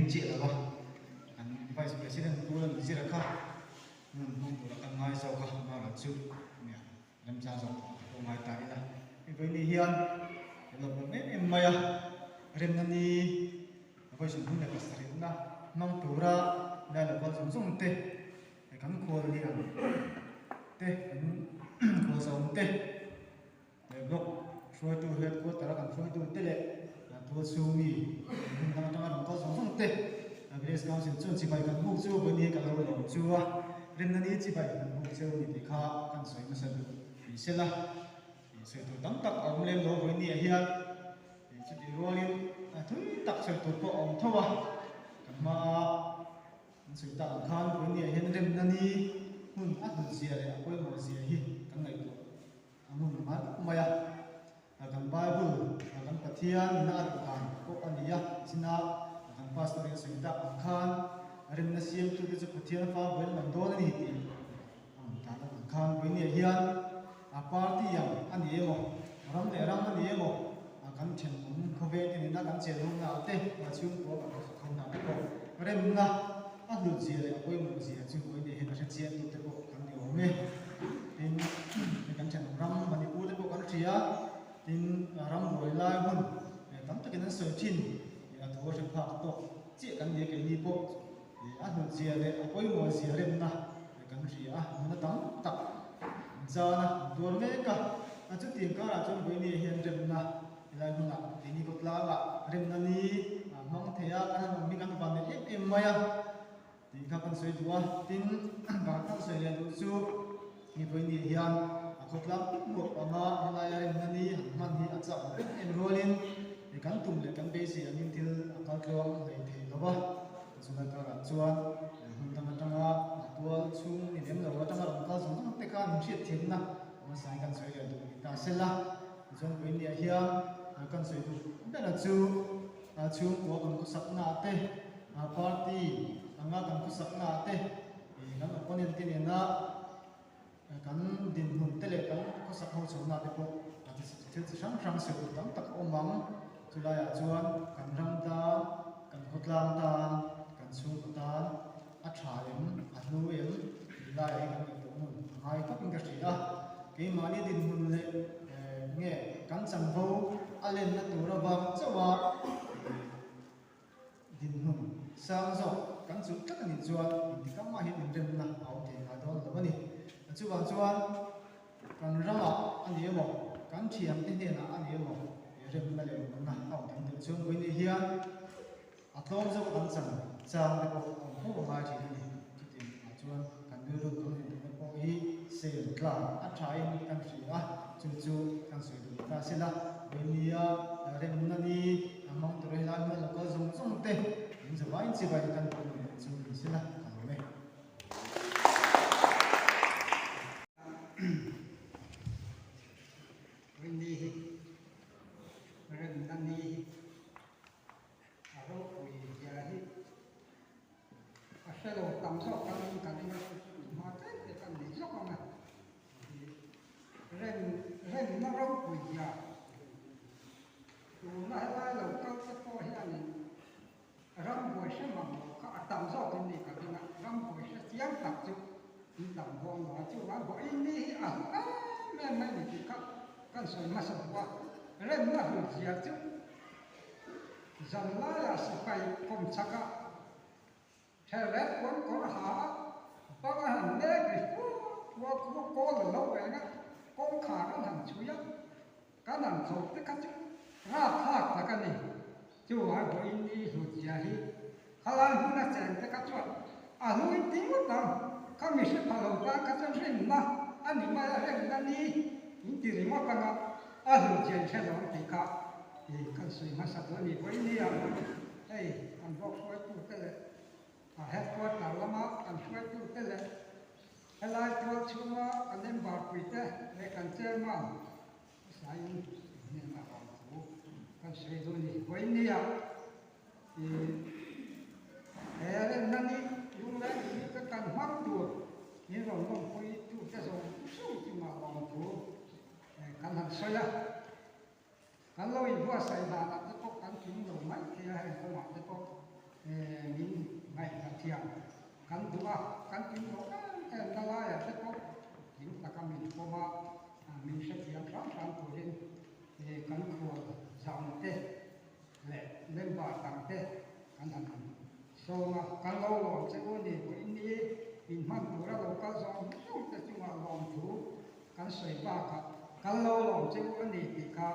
ring chiah lo a, kan Vice President Pu Lalzira kha hun hmang tura kan ngai zawk a, amaherawh chu nia remchang zawk te pawh ngai ta ila. Hei vawiin hian kan lo hmuh em em mai a, remna ni vawi sawmhnih leh pasarihna hmang tura lai lo kal zawng zawng te kan khual lian te kan khual zawng te He block hruaitu headquarter a kan hruaitu te leh tualchhung mi hmun dang atanga rawn kal zawng zawng te Village Council chuan chibai kan buk chu vawiin ka lo lawm chu a, rinna ni chibai kan buk cheu ni tih kha kan sawi hmasa duh ni se la, sawi tur tam tak a awm lem lo vawiin ah hian chutih rualin thui tak sawi tur pawh a awm tho a, kan hmaa An sawi tak ang khan vawiin ah hian remna ni hun a hlut zia leh a pawimawh zia hi kan ngaihtuah A hmun ngai khawp mai a, kan Bible, kan Pathian ina a duh dan pawh a ni a, china kan Pastor in a sawi tak ang khan remna siamtute chu Pathian fa vawiin an awm dawn a ni tih a rawn tan ang khan vawinia hian a party ang a ni emaw, ram leh ram a ni emaw, kan thenawm khawvel te nena kan chenawmna ah te, chhungkua kan khawsak ho hna te pawh remna a hlut zia leh a pawimawh zia chu vawinia hian a hrechiangtute pawh kan ni awm e. Tin, hei kan thenawm ram Manipur te pawh kan hria, tin ram buai lai hun tam takin an sawi thin, a thu a hre phak tawk chiah kan ni a keini pawh a hlut zia leh a pawimawh zia remna kan hria a, nuna tam tak an chan a, an tuar mek a, chutiang karah chuan Vawinia hian remna helai hmunah keini khawtlangah remna ni hmang thei a, kan han awm hi kan van leh em em mai a. Tih kha kan sawi duh a, tin bang kan sawi leh duh chu mipui nih hian a khawtlang muap anga helaia remna ni han hman hi a chak em em rualin kan tum leh kan beisei angin thil a kal tluang hlei thei lo va, chulai karah chuan hmun dang atanga tual chhung ni lem lo atanga rawn kal zawng zawng te khan inhriatthiamna hmasain kan sawi leh duh ni ta sela, tichuan pui niah hian kan sawi duh bera chu chhungkua kan khawsakna te, Party anga kan khawsakna ah te kan opponent te nena kan dinhmun te leh kan khawsak ho chhohna te pawh thil chi hrang hrang sawi tur tam tak a awm ang. Chulaiah chuan kan ram tan, kan khawtlang tan, kan chhungkaw tan a tha em, a hlu em tih laiah hi kan ngaihtuah hmun a ngai khawpin ka hria a. Keimahni dinhmun leh nge kan chanvo a lenna tur avang chauha Dinhmun sang zawk kan chuh tlat a nih chuan intikam mah hian inremna a awm thei ngai dawn lo a ni. Chuvang chuan kan ramah a ni emaw, kan thiamte hnenah a ni emaw remna leh awmna a awm thei duh chuan vawiin hian a tlawm zawk kan chan chang te pawh a awm fo a ngai thin a ni. Chutiang ah chuan kan rilru kan rinna pawh hi sel tlang a thain kan hria a, chu chu kan sawi duh ta sela vawiin remna ni A hmang tur a helai hmun a lo kal zawng zawng te in zavaiin chibai kan pawh ni leh chu ni sela ka lawm e. Rinni hi remna ni hi a ropui zia hi a hre lo tam zawk ang in kan ring a, hma tlem te kan nei zawk ang a, rem remna ropui zia Tuna helai lo kal te pawh hianin rambuai hre mang lo kha a tam zawk in ni ka ring a, rambuai hre chiang tak chu in tam dawn lo a, chuvang vawiin ni hi a hlu em em mai ni tih kha kan sawi hmasa duh a, remna hlut zia chu zan laiah sipai kawm chhakah Thelret kuan kawr ha a, bang a han nek ri fur fur a, khua kawl a lo eng a, kawngkhar an han chhui a, kan han tho te kha chu rapthlak tak a ni. Chuvang vawiin ni hlut zia hi khalai hmun a cheng te kha chuan a hlui ti ngawt ang, kha mi hre pha lo tan kha chuan rinna a ni mai a, rinna ni in ti ringawt ang a, a hlut zia in hre lo ang tih kha kan sawi hmasa duh a ni. Vawiin ni ah Hei kan vawk hruaitute leh a headquarter lama kan hruaitute leh helai tual chhunga kan member puite leh kan chairman hmasain hnenah rawn thu kan sawi duh a ni. Vawinia ih he remna ni lungleng mite kan hmang tur min rawn lawmpui tute zawng zawng chungah rawn thu kan han sawi a. Kan lo inbuatsaih danah te pawh kan tling lo mai thei a, heng kawngah te pawh Min ngaihhla thiam kan duh a, kan tling tawh em em na laiah te pawh tling taka min pawm a, min hrethiam hram hram turin kan khual zam te leh member dang te kan han sawm a, kan lo lawm che u ni vawiin ni inhman tura lo kal zawng zawng te chungah lawmthu kan sawi bakah kan lo lawm che u a ni tih kha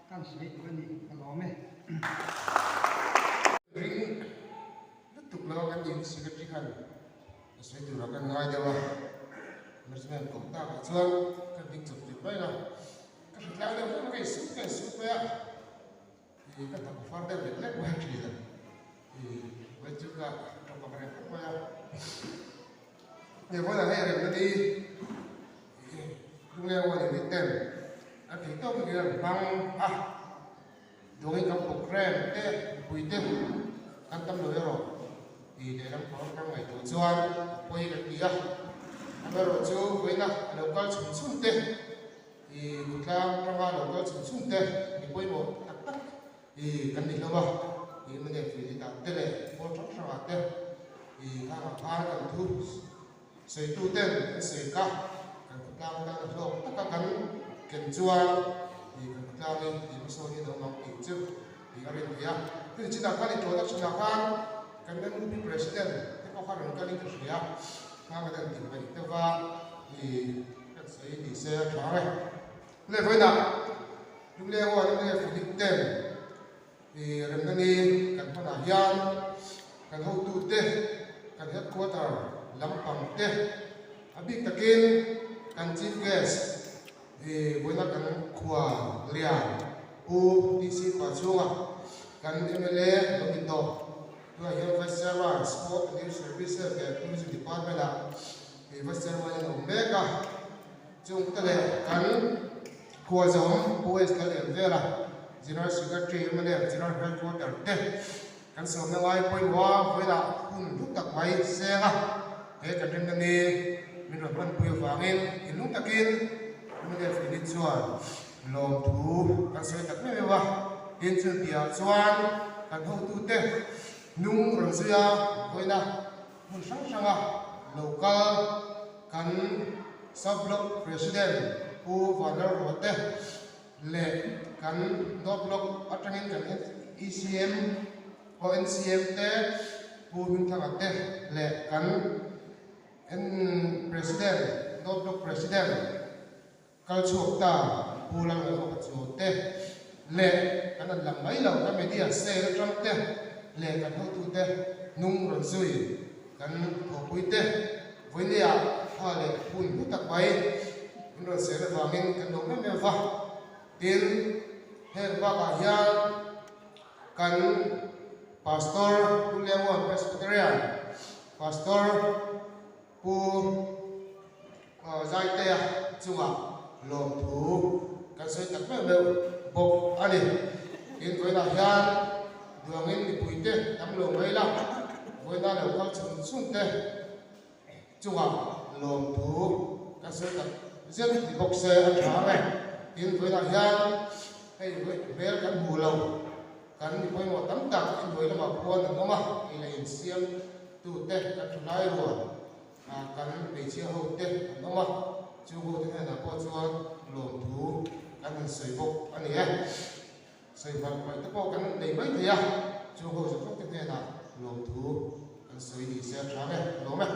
kan sawi duh a ni ka lawm e. Ring lutuk lo a kan in secretary khan a sawi turah kan ngai deuh a, management kawm takah chuan ka ding chawp chawp mai a, ka hre tlang deuh hlek a ka insut ka insut mai a, ih ka hnap a far deuh lek lek mai thin a, ih vawi chu ka tawp ang reng khawp mai a, vawiin ah hei remna ni Lungleng One Unit ten an thei tawk takin an hmang a. Dawngin kan program te mipui te kan tam lo erawh tih lehlam pang kan ngaihtuah chuan a pawi kan ti a. Amaherawhchu vawiina a lo kal chhun chhun te ih khawtlang atanga lo kal chhun chhun te mi pawimawh tak tak ih kan ni hlauh a. Ih mane fui dah te leh pawl hrang hrangah te ih khangah khan kan thu Sawitu ten an sawi ka, kan khawtlang tan a hlawk taka kan ken chuan ih kan khawtlangin ih hmasawn in a awm ang tih chu ih a rin theih a. Heti chinah khan introduction ah khan kan NUP President te pawh kha rawn kalin ka hria a, khang kan han tih paih deuh va ih kan sawi ni se a tha ang e. Le vawiinah Lungleng aw Lungleng Fuhnik ten Ih remna ni kan hmanah hian kan hotute, kan headquarter lampang te, a bik takin kan chief guest ih vawiina kan khua lian Pu TC Pachhunga kan mla lo ni tawh. Tunah hian Vice Chairman Sport and Youth Services leh Tourism Department ah ih Vice Chairman in a awm mek a. Chungte leh kan Khuazawm Pu S. Lalengvela, General Secretary mnf General Headquarter te kan sawmna ngai pawimawh a, vawilah hun hlu tak mai seng a, he kan rinna ni min rawn hmanpui avangin thinlung takin mnf unit chuan lawmthu kan sawi tak meuh meuh a, tin chunpiah chuan kan hotute hnung rawn zui a, vawiina hmun hrang hranga local kan Sub-Block President Pu Vanlalruata te leh kan North Block atangin kan ECM aw NCM te Pu Hmingthanga te leh kan President North Block President Kal chhuak ta Pu Lalngaihawka chu te leh kan an lang mai lo kan media cell atang te leh kan hotute hnung rawn zui kan thawhpui te vawinia thla leh hun hlu tak mai min rawn sel avangin kan lo em em va. Tin, heng bakah hian kan Pastor Pu Lianguan Presbyterian Pastor Pu Zaitea chungah lawmthu kan sawi tak meuh meuh bawk a ni. Tin, vawiinah hian duangin mipuite tam lo mai la, vawiina lo kal chhun chhun te chungah lawmthu kan sawi tak zet ni bawk se a tha ang e. Tin, vawiinah hian hei hmel kan hmu lo, kan mi pawimawh tam tak inhnuai lamah khuan an awm a, ei leh insiam tute kan tha lai rual. Kan hmeichhia ho te an awm a, chung ho te hnenah pawh chuan lawmthu kan han sawi bawk a ni e. Sawi hman paih te pawh kan nei mai thei a, chung ho zawk zawk te hnenah lawmthu kan sawi ni se a tha nge, ka lawm e.